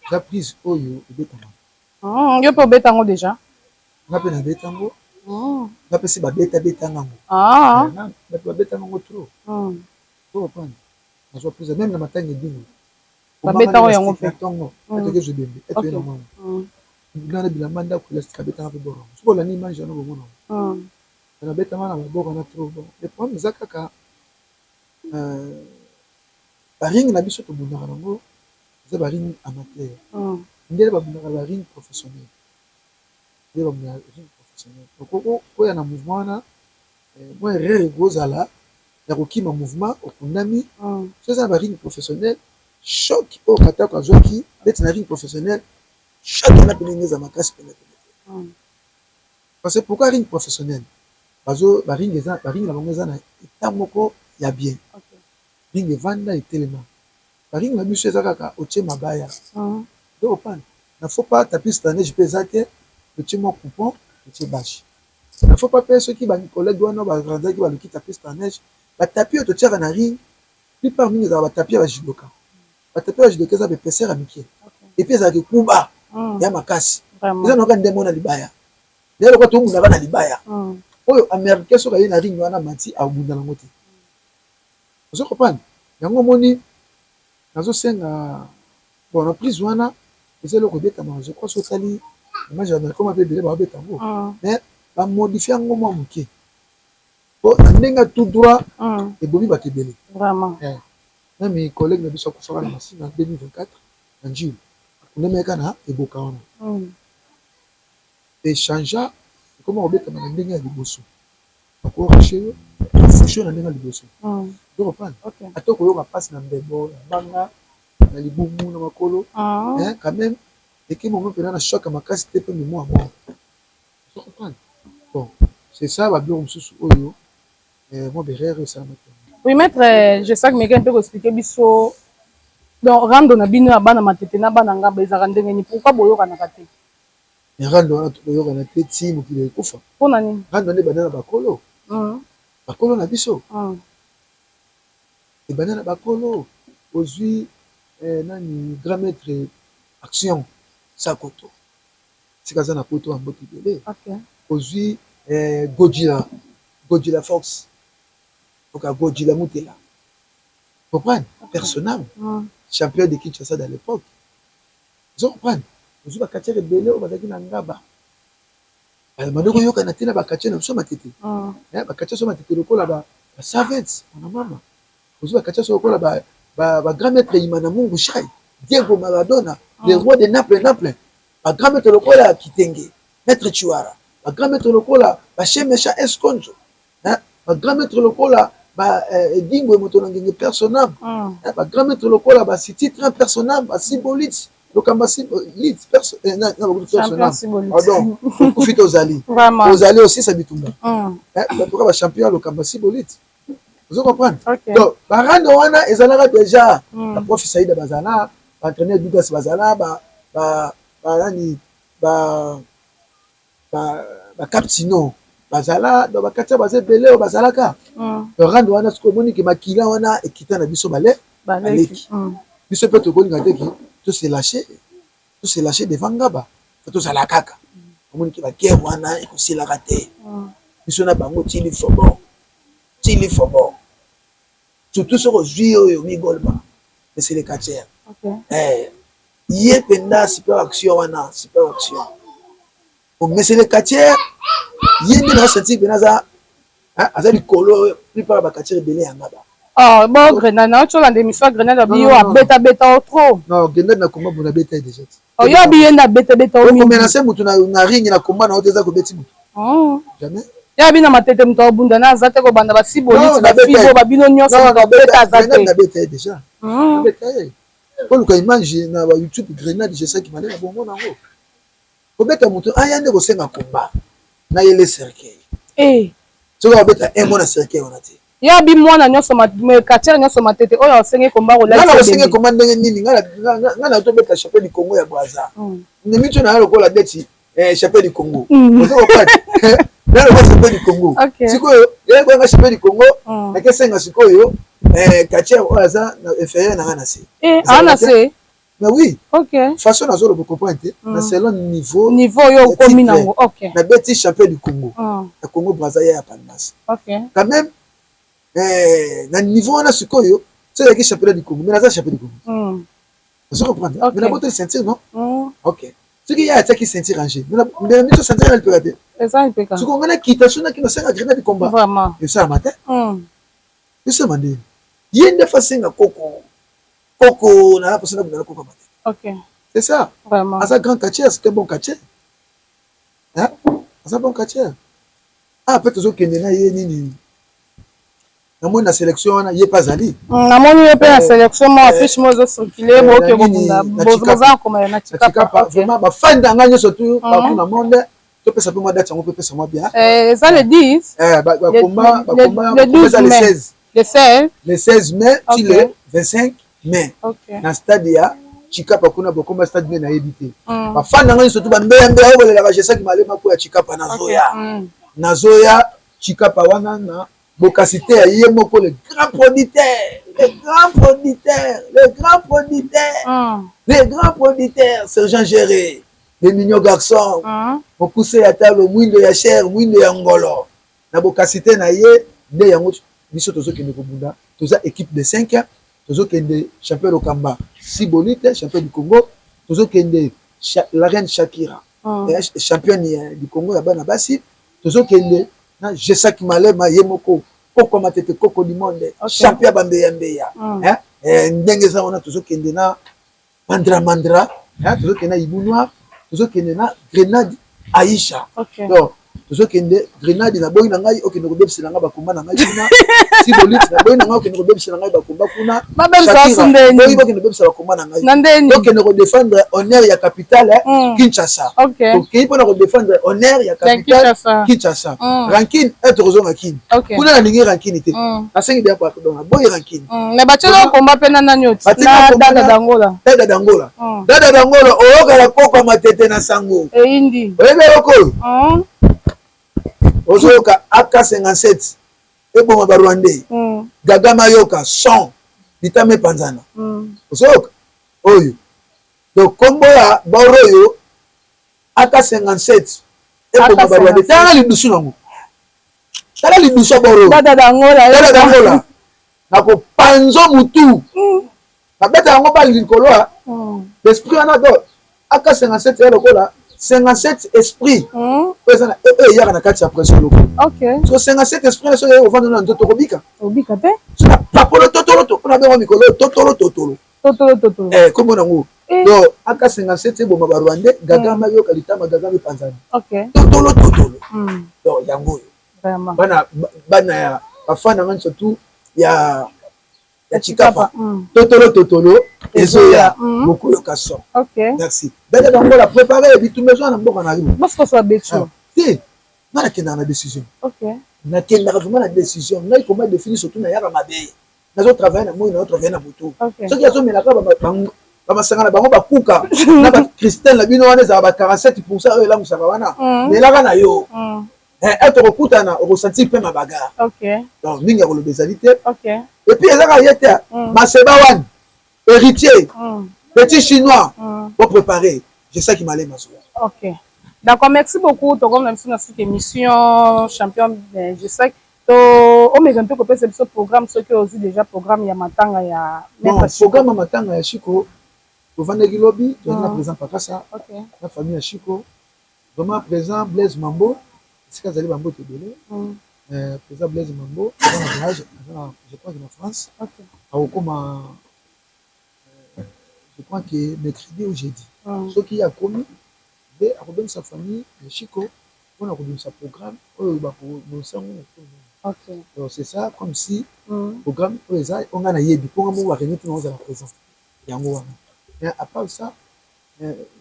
S1: eza prise oyo ebetamaka.
S2: Yo mpe obeta yango déjà?
S1: Nga mpe nabeta yango. Nga mpe si babetabetanga yango. Bato babetanga yango trop. Comprendre, nazwa prise même na matanga ebingo.
S2: Babetanga yango mpe.
S1: Na ntongo etoki ezwa ebembe, etoye nango yango nga na bilamba ndako elastique, abetanga mpe boro. Soki olandi image wana, bomona yango, nabetanga na maboko na trop. Bon, le problème eza kaka baring na biso tobundaka nango eza baring amateur. Ndenge babundaka baring professionnel, nde babundaka ring professionnel, okoya na mouvement wana, mwa erreur ekozala ya kokima mouvement, okundami. So eza na baring professionnel, choc oyo Katako azwaki neti na ring professionnel, choc wana pene ndenge eza makasi pene pene te. Parce que pourquoi ring professionnel, bazo baring eza baring na bango eza na état moko ya bien, ring evanda etelema. Baring na biso eza kaka otie mabaya nde opane na faut pas tapis neige mpe eza te, totie mwa coupon, totie bâche na faut pas. Mpe soki bacollègue wana barandaki, baluki tapis na neige, batapis oyo totiaka na ring, plupart mingi ezalaka batapis ya bajudoka. Batapis ya bajudoka eza baépaisseur ya mike et puis ezalaka ekuba ya makasi, eza noka ndenge na libaya nde lokola tobundaka na libaya oyo américain. Soki aye na ring wana, mati abunda nango te. Ozo comprendre yango? Omoni, nazosenga Bon, na prise wana eza eloko ebetamaka, je crois. So osali image ya bakoma mpe ebele baobeta yango, mais bamodifie yango mwa moke po na ndenge tout droit ebomi bato ebele. Même collègue na biso akufaka na Masina 2024 na Njili, akundamaki na eboka wana. Échange ekoma kobetama na ndenge ya liboso, bakorache yo, bafushe yo na ndenge ya liboso. Ozokomprendre? Ata koyoka mpasi na mbebo, na mbanga, na libumu, na makolo, quand même ekei mongo mpena na choc ya makasi te mpe mémoire moko. Ozocomprendre? Bon, c'est ça, babiloko mosusu oyo mwa berere esalamaki.
S2: Oui, maître Gesac, meke mpe koexpliquer biso. Donc rando na bino ya bana Matete na bana Ngaba ezalaka ndenge nini? Pourquoi boyokanaka te?
S1: Rando wana tokoyokana te ti mokili ekufa.
S2: Mpona nini?
S1: Rando nde ebanda na bakolo, bakolo na biso. Ebanda na bakolo. Ozwi nani, grand maître Action Sakoto, sika aza na Poto ya mbote ebele. Ozwi Godila, Godila Fox oka Godila Mutela, comprendre, personnel champion de Kinshasa dans l'époque. Ozo comprendre? Ozwi bacatcheurs ebele oyo bazalaki na Ngaba, bandi koyokana te na bacatcheurs na biso Matete, bacatcheurs so Matete lokola basavets wana mama. Ozwi bacatcheurs so lokola bagrand maître Imana Mungu Shai, Diego Maradona, le roi de Naples, Naples, bagrand maître lokola Kitenge, maître Chiwara, bagrand maître lokola bashemesha Esconzo, bagrand maître lokola Edingwe, moto na ngenge personnable, bagrand maître lokola basiti train personnable, basibolit Lokamba lit personnable. Pardon, okufi te, ozali ozali osisa bitumba batoka bachampion ya Lokamba Sibolit. Ozo comprendre? Donc barando wana ezalaka déjà. Baprof Saida bazala, baentraîneur Dugas bazala, banani, bacaptino bazala. Donc bacatcheurs baza ebele oyo bazalaka rando wana. Soki omoni ke makila wana ekita na biso, bale baleki biso mpe tokolinga te ke tose lâcher, tose lâcher devant Ngaba. Fo tozala kaka. Omoni ke baguerre wana ekosilaka te, biso na bango tili fobo, tili fobo. Surtout soki ozwi oyo Migolba, c'est le catcheur ye mpenza super action wana, super action omesele catcheur ye nde na sentir mpena aza likolo plupart ya bacatcheurs ebele ya Ngaba.
S2: Oh, bon, Grenade, na otolanda émission ya Grenade, abi yo abetabeta o trop.
S1: Non, Grenade na komba bona abeta ye déjà.
S2: Oh, yo abi ye nde abetabeta o mingi.
S1: Okomenace mutu na ring na komba na yo te, eza kobeti mutu jamais.
S2: Ye abi na Matete moto abunda na aza te, kobanda basiboliti, bafibo, babino nyonso, moto abeta aza te.
S1: Nabeta ye déjà, nabeta ye. Oluka image na ba YouTube, Grenade Jesaki Malema, bongo nango kobeta moto aya nde kosenga komba na ye le cercueil. Soki akobeta un mois na cercueil wana te.
S2: Ye abi mwana nyonso, catcheur nyonso Matete oyo asenge komba.
S1: Nga na kosenge komba ndenge nini? Nga na tobeta champion du Congo ya Braza, ndemi to na lokola beti champion du Congo. Na lokola champion du Congo sikoyo, yekoyanga champion du Congo, nakesenga sikoyo catcheur oyo aza na inférieur na nga na se.
S2: Na se.
S1: Mais oui, façon nazoloba, comprendre te, na selon niveau.
S2: Niveau oyo okomi nango, ok.
S1: Nabeti champion du Congo ya Congo Braza, ya Palmas. Quand même na niveau wana sikoyo, so ezalaki championnat du Congo, mais naza champion du Congo. Ozo comprendre? Mais nabotoli ceinture, non? Ok, soki ye atiaki ceinture rangé, mbela miso ceinture na lipeka te. Soki onga nakita so naki nasenga Grenade combat, esalama te. Esalama ndeni? Ye nde fa senga koko koko na mposa na bunda na koko Matete. C'est ça. Aza grand catcheur, c'est un bon catcheur, aza bon catcheur. Ah, mpe tozokende na ye nini, namoni na sélection wana ye mpe azali.
S2: Namoni ye mpe na sélection mo, affiche mo ezocircule, boke kobunda, boza komaya na
S1: Chikapa. Vraiment, bafani na ngai nyonso tu partout na monde, topesa mpe mwa date yango mpe pesa mwa bien.
S2: Eza le 10.
S1: Bakomba, bakomba eza le 16.
S2: Le 16.
S1: Le 16 mai ti le 25 mai na stade ya Chikapa kuna. Bokoma stade nde nayebi te. Bafani na ngai nyonso tu, bambeyambeya oyo bolelaka Jesaki Malema po ya Chikapa, nazoya, nazoya Chikapa wana na bokasi te ya ye moko le grand producteur, le grand producteur, le grand producteur, le grand producteur sergent Géré, le mignon garçon, mokuse ya talo, mwindo ya cher, mwindo ya ngolo, na bokasi te na ye nde yango biso tozokende kobunda. Toza équipe de 5, tozokende champion Lokamba.
S3: Sibolite, champion du Congo. Tozokende la reine Shakira, championne du Congo ya bana basi. Tozokende na Jesak Malema, ye moko koko matete, koko du monde, champion ya bambeya mbeya. Ndenge eza wana, tozokende na Mandra Mandra, tozokende na Ibu Noir, tozokende na Grenade Aisha. Donc tozokende Grenade, naboyi na ngai okende kobebisela ngai bakomba na ngai kuna. Sibolite, naboyi na ngai okende kobebisela ngai bakomba kuna. Boyi bakende kobebisa bakomba na ngai. Tokende kodéfendre honneur ya capitale Kinshasa. Tokei mpona kodéfendre honneur ya capitale Kinshasa. Rancune e, tokozonga Kini kuna, nalingi rancune te, nasengi bien pardon, naboyi rancune.
S2: Mais batiela komba mpe na nani oti na Dada Dangola?
S3: Dada Dangola, Dada Dangola, oyokala koko matete na sango.
S2: Eyindi.
S3: Oyebi eloko oyo ozoyoka, AK 57 eboma Barwandais, gaga mayoka son, litama epanzana. Ozoyoka oyo, donc kombo ya boro oyo AK 57 eboma Barwandais. Tala lidusu nango, tala lidusu ya boro.
S2: Dada Dangola.
S3: Dada Dangola, nakopanzo mutu, nabeta yango bali likolo ya l'esprit wana. Donc AK 57 ya lokola 57 esprit oyo eza oyo eyaka na kati ya pression loko. So 57 esprit na soki ovanda na nzoto, okobika.
S2: Obika te.
S3: So na papolo totolo to mpona bengo mikolo totolo totolo.
S2: Totolo totolo.
S3: Kombo nango, donc AK 57 eboma Barwandais, gaga mayoka litama, gaga mipanzani, totolo totolo. Donc yango oyo bana bana ya bafan na ngai, surtout ya Chikapa, totolo totolo ezoya, bokoyoka son. Merci. Dada Bangola, préparé bitumba eza na mboka na yo. Te, nga nakendaka na décision, nakendaka vraiment na décision. Ngai koma défini, surtout nayaka mabe, nazotravaille na moi, nazotravaille na butu. Soki azomelaka bamasanga na bango, bakuka na bacristal na bino wana, ezala ba 47 % oyo elangusaka wana, melaka na yo ete okokutana, okosentir mpe ma bagarre. Donc mingi ya koloba ezali te. Et puis ezaka ye te, Maseba wana, héritier, petit chinois, bopréparé Jesaki Malema zoya.
S2: Ok, d'accord, merci beaucoup. Tokomi na biso na suki émission, champion Jesaki. To omeka mpe kopesa biso programme, soki ozwi déjà programme ya matanga ya.
S3: Bon, programme ya matanga ya Chiko, tovandaki lobi, tozalaki na président Pakasa na famille ya Chiko. Vraiment, président Blaise Mambo, esika azali, bambote ebele. Président Blaise Mambo aza na voyage, aza na, je crois que na France. Akokoma, je crois que mercredi ou jeudi. Soki akomi nde akobengisa famille ya Chiko mpona kobimisa programme oyo bakobongisa yango. Donc c'est ça, comme si programme oyo eza oyo ngai nayebi, mpo nga moko baréunion mpona ozala présent, yango wana. Mais à part ça,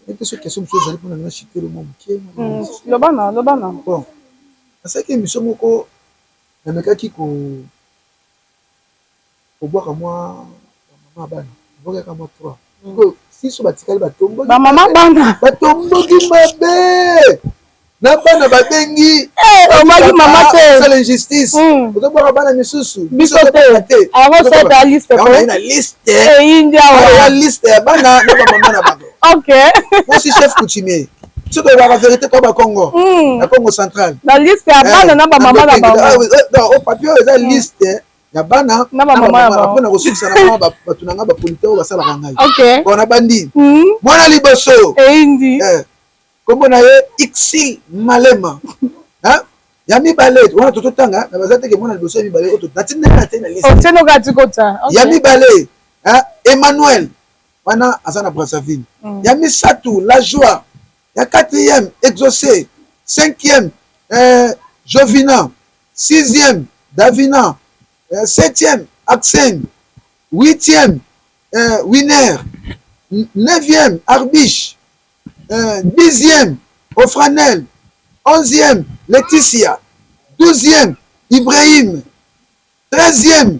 S3: ete so question mosusu ezali mpona nga chitelo mwa moke.
S2: Lobana, lobana.
S3: Bon, nasalaki émission moko, namekaki kobwaka mwa bamama bana, nabwakaka mwa trois. Sikoyo siso batikali batomboki.
S2: Bamama bana.
S3: Batomboki mabe na bana, babengi.
S2: Omaki mama te.
S3: Sala injustice, ozobwaka bana misusu.
S2: Biso te, yango sota liste.
S3: Na liste.
S2: Eyindi awa.
S3: Ya liste ya bana na bamama na bango. Mosi chef coutumier, soki olobaka vérité kwa Bakongo na Congo Central.
S2: Na liste ya bana na bamama na
S3: bango. Papier oyo eza liste ya bana
S2: na bamama na bango.
S3: Mpona kosukisa na mwa bato na ngai, bapolite oyo basalaka ngai. Bon, na bandi mwana liboso.
S2: Eyindi.
S3: Kombo na ye Ixil Malema. Ya mibale wana tototanga na baza teke, mwana liboso, ya mibale oyo natindaki na te na liste.
S2: Otienoka tikota.
S3: Ya mibale Emmanuel, wana aza na Brazzaville. Ya misato, La Joie. Ya quatrième, Exaucé. Cinquième, Jovina. Sixième, Davina. Septième, Axen. Huitième, Winner. Neuvième, Arbiche. 10e, Ofranel. 11e, Laetitia. 12e, Ibrahim. 13e,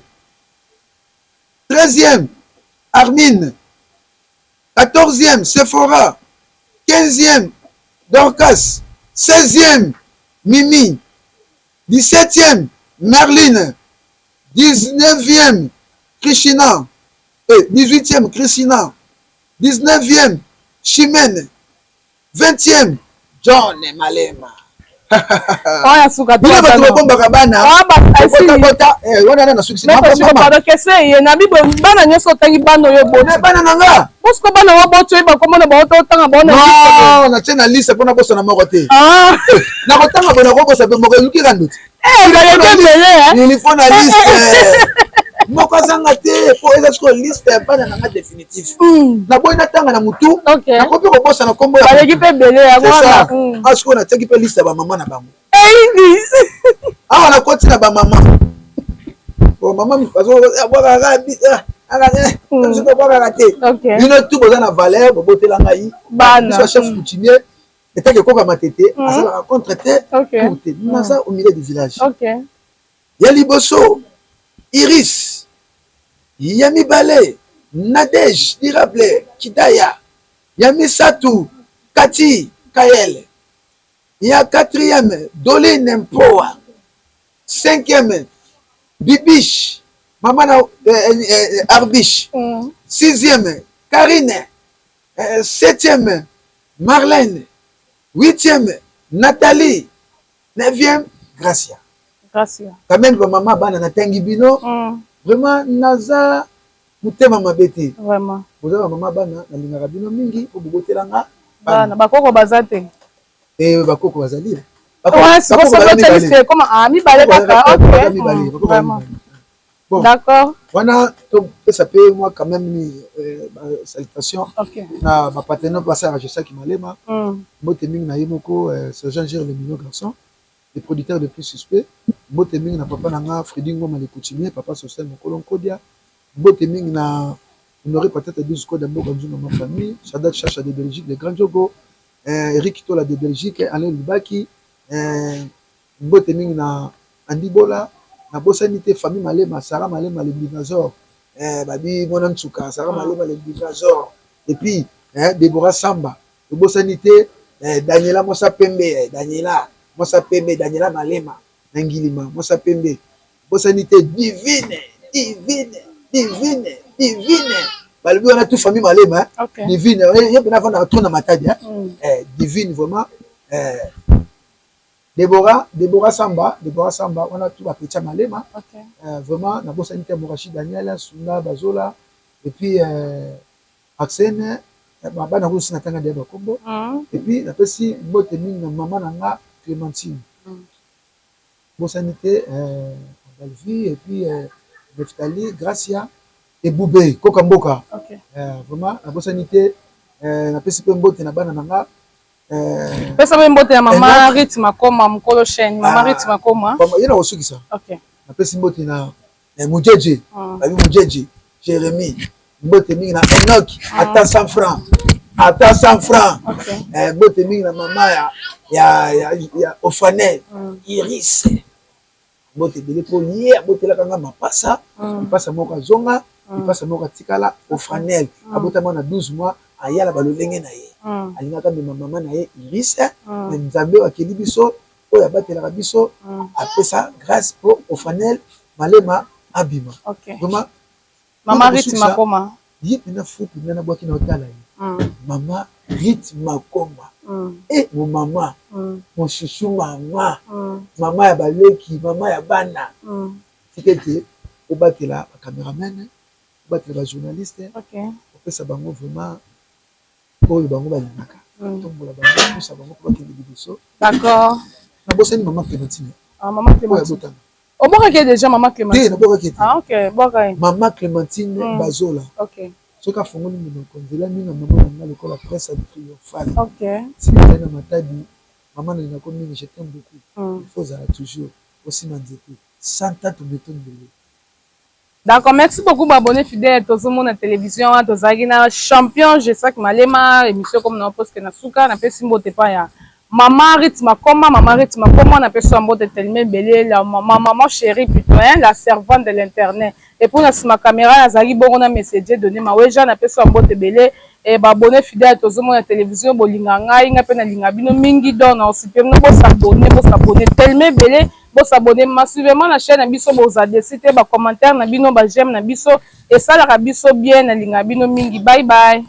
S3: 13e, Armine. 14e, Sephora. 15e, Dorcas. 16e, Mimi. 17e, Merline. 19e, Krishina. 18e, Christina. 19e, Chimène. 20e, John Malema.
S2: Oyo suka.
S3: Bino bato bobombaka bana bota wana na nasukisi.
S2: Pardon, question eye na bibo: bana nyonso otangi, bana oyo boti?
S3: Bana na nga.
S2: Bosiko bana oyo boti, oyeba komona bango to otanga bango
S3: na Non, natie na liste mpona bosana moko te. Nakotanga boye, nakobosa mpe moko, eluki kanduti. Il faut na liste moko azanga te, po eza sikoyo liste ya bana na nga définitif. Naboyi natanga na mutu, nakoki kobosana nkombo.
S2: Baleki mpe ebele yango wana.
S3: Wana sikoyo natiaki mpe liste ya bamama na bango. Awa nakoti na bamama. Bon, mama abwakaka bwakaka te. Bino tu boza na valeur, bobotela ngai.
S2: Bana.
S3: Biso chef coutumier etake ekoka matete, asalaka contre te pour te. Naza au milieu du village. Ya liboso Iris, ya mibale Nadege Dirable Kidaya, ya misato Kati Kayel, ya quatrième Doline Mpoa, cinquième Bibiche, mama na Arbiche, sixième Karine, septième Marlène, huitième Nathalie, neuvième Gracia.
S2: Gracia.
S3: Quand même, bamama bana natangi bino. Vraiment, naza motema mabe te. Boza bamama bana, nalingaka bino mingi po bobotelanga.
S2: Bana bakoko baza te?
S3: Bakoko bazali.
S2: Mibale kaka.
S3: Bon.
S2: D'accord.
S3: Wana topesa mpe mwa quand même salutation na bapartenaire basalaka Jesaki Malema. Mbote mingi na ye moko sergent Gère, le mignon garçon, le producteur le plus suspect. Mbote mingi na papa na nga Fredi Ngoma, le coutumier, papa social, mokolo Nkodia. Mbote mingi na Honoré Patata 12 Code ya mboka Nzunga, ma famille Shadak Chacha de Belgique, le grand Jogo, Eric Tola de Belgique, Alain Lubaki. Mbote mingi na Andi Bola. Nabosani te famille Malema, Sara Malema le dinosaure, babi mwana nsuka Sara Malema le dinosaure, et puis Débora Samba. Tobosani te Daniela Mwasa Pembe, Daniela Mwasa Pembe, Daniela Malema na Ngilima, Mwasa Pembe. Bosani te Divine, Divine, Divine, Divine. Balobi wana tout famille Malema. Divine ye mpena avandaka trop na Matadi. Divine vraiment, Débora, Débora Samba, Débora Samba, wana tout bapetia Malema. Vraiment, nabosani te Morachi Daniel Sunda Bazola, et puis Arsène, bana kusi natanga deya bakombo. Et puis napesi mbote mingi na mama na nga Clémentine. Bosani te Belvie, et puis Neftali, Gracia Ebube Koka Mboka. Vraiment, nabosani te. Napesi mpe mbote na bana na nga.
S2: Pesa mpe mbote ya mama Rit Makoma, mokolo chaîne mama Rit Makoma.
S3: Ye na kosukisa. Napesi mbote na Mujeje, babi Mujeje Jérémie. Mbote mingi na Enoch, ata 100 francs, ata 100 francs. Mbote mingi na mama ya Ofanel Iris. Mbote ebele mpo ye abotelaka nga mapasa. Lipasa moko azonga, lipasa moko atikala. Ofranel abotama na 12 mois, ayala balolenge na ye. Alingaka mema mama na ye Iris, me Nzambe oyo akeli biso, oyo abatelaka biso, apesa grâce mpo Ofanel Malema abima. Vraiment.
S2: Mama Rit Makoma.
S3: Ye mpena fu mpena nabwaki na otala ye. Mama Rit Makoma, e mo mama, mon chouchou, mama, mama ya baleki, mama ya bana. Tika ete obatela bacameraman, obatela bajournaliste, opesa bango vraiment oyo bango balingaka, tombola bango, pusa bango mpo bakende liboso. Nabosani mama Clémentine.
S2: Mama Clémentine, obwakaki déjà mama Clémentine?
S3: Te, nabwakaki te.
S2: Ah, ok, bwaka ye.
S3: Mama Clémentine Bazola. Soki afongoli monoko, nzela mingi na mama na nga lokola presse triomphale. Sika na Matadi, mama nalingako mingi, je t'aime beaucoup. Il faut ozala toujours osima nzete santa tometo ndelo.
S2: D'accord, merci beaucoup baabonné fidèle tozomona télévision. Wana tozalaki na champion Jesak Malema, émission comme na poste na suka. Napesi mbote epai ya mama Rit Makoma, mama Rit Makoma, napesi ya mbote telema ebele, la mama, maman chérie plutôt, hein, la servante de l'internet. Et puis na nsima caméra nazalaki bongo na messager Donné Maweja. Napesi ya mbote ebele e baabonné fidèle tozomona télévision. Bolinga ngai, ngai mpe nalinga bino mingi. Donc na osipie bino bos'abonner, bos'abonner telema ebele, bos'abonner massivement na chaîne na biso. Boza déçus te. Bacommentaire na bino, baj'aime na biso esalaka biso bien. Nalinga bino mingi. Bye bye.